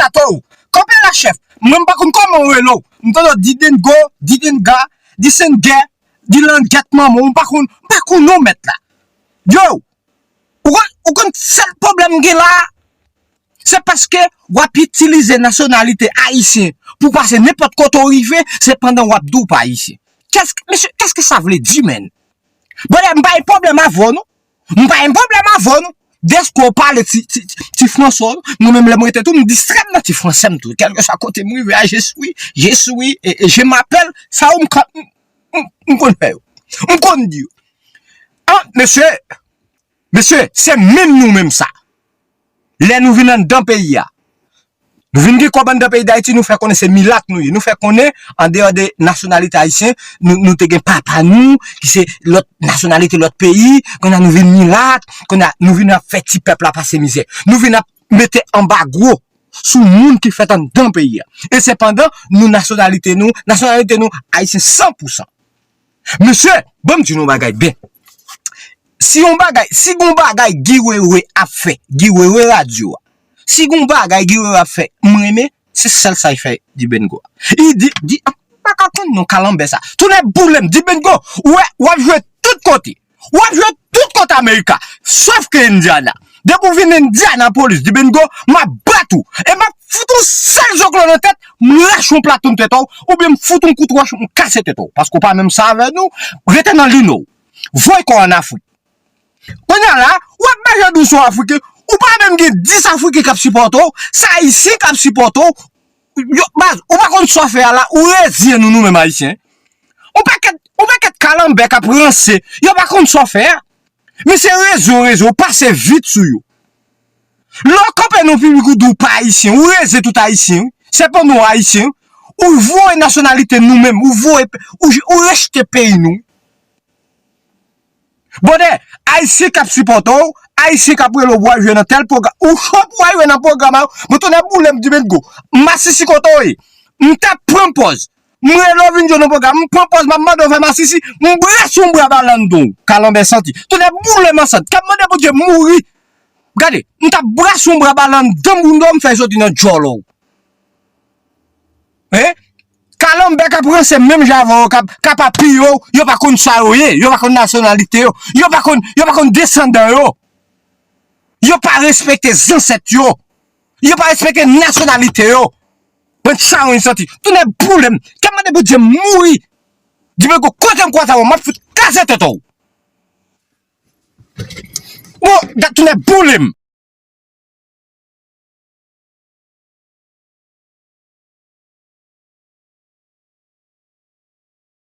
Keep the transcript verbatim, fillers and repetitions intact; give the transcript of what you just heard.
Atò, kanpe la chèf. Mwen m pa konn kòman w rele w. M tande w Didengo, Didenga, Disengè, Dilangèt manman w, m pa konn, m pa konn non mèt la. Yo, ou konn, ou konn sèl pwoblèm m gen la, se paske w ap itilize nasyonalite ayisyen pou pase nenpòt kote w rive, se pandan w ap di w pa ayisyen. Qu'est-ce que, monsieur, qu'est-ce que ça veut dire, man? Brother, m pa gen pwoblèm avè w, non. M pa gen pwoblèm avè w, non. Dèske w pale ti, ti, ti, ti fransè w, mwen menm lè m rete tou, m distrè m nan ti fransè m tou. Kèlkeswa kote m rive a, je suis, je suis, e, e je m'appelle, sa yo m ka, m, m, m konn fè yo. M konn di yo. An, mesye, mesye, se menm nou menm sa. Lè nou vin anndan peyi a, nou vin gen kòb anndan peyi Dayiti, nou fè konnen se milat nou ye. Nou fè konnen, andeyò de nasyonalite ayisyen, nou, nou te gen papa nou, ki se lòt nasyonalite, lòt peyi. Kounye a nou vin milat, kounye a nou vin ap fè ti pèp la pase mizè. Nou vin ap mete anbago sou moun ki fèt anndan peyi a. E sepandan, nou nasyonalite nou, nasyonalite nou ayisyen san pou san. Mesye, ban m di nou yon bagay byen. Si yon bagay, si gon bagay Guy Wewe ap fè, Guy Wewe radyo a, si gon bagay Guy Wewe ap fè, m renmen, se sèl sa l fè Dibengo a. Li di, di, m pa ka konn non kalanbè sa. Tounen boule m, Dibengo, w wè, w ap jwe tout kote. W ap jwe tout kote Amerika, sòf ke Indiana. Depi w vin Indianapolis, Dibengo, m ap bat ou. E m ap fout yon sèl zoklo nan tèt, m rache yon plato nan tèt ou, oubyen m fout yon kout wòch, m kase tèt ou. Paske w pa menm sa avè nou, rete nan liy nou. Voye kò w ann Afrik. Kounye a la, w ap mache dous yon Afriken, ou pa menm gen dis Afriken k ap sipòte w, se Ayisyen k ap sipòte w. Yo, baz, ou pa konn sa w fè a la, ou reziyen nou, nou menm Ayisyen. Yon pakèt, yon pakèt kalanbè k ap ranse, yo pa konn sa w fè a. Men se rezo, rezo, ou pase vit sou yo. Lè w kanpe nan piblik ou di w pa ayisyen, ou reze tout ayisyen, wi. Se pa nou ayisyen, wi. Ou voye nasyonalite nou menm, ou voye, ou, ou rejte peyi nou. Brother, Ayisyen k ap sipòte w, Ayisyen k ap rele w pou al jwe nan tèl pwogram, ou cho pou al jwe nan pwogram a yo, mwen tounen boule m Dibengo. Masisi kote w ye? M t ap pran pòz. M rele w vin jwe nan pwogram, m pran pòz, m ap mande w fè masisi, m brase yon bra ba l anndan w. Kalanbè santi. Tounen boule m ansent. K ap mande Bondye mouri. Gade, m t ap brase yon bra ba l anndan bouda w, m fè soti nan djòlò w. Hein? Kalanbè k ap ranse menm jan avè w, k ap, k ap apiye w, yo pa konn sa yo ye, yo pa konn nasyonalite yo, yo pa konn, yo pa konn desandan yo. Yo pa respekte zansèt yo. Yo pa respekte nasyonalite yo. Bann chawony santi. Tounen boule m. K ap mande Bondye mouri. Dibengo kote m kwaz avè w, m ap fout kraze tèt ou. Bon, gad tounen boule m.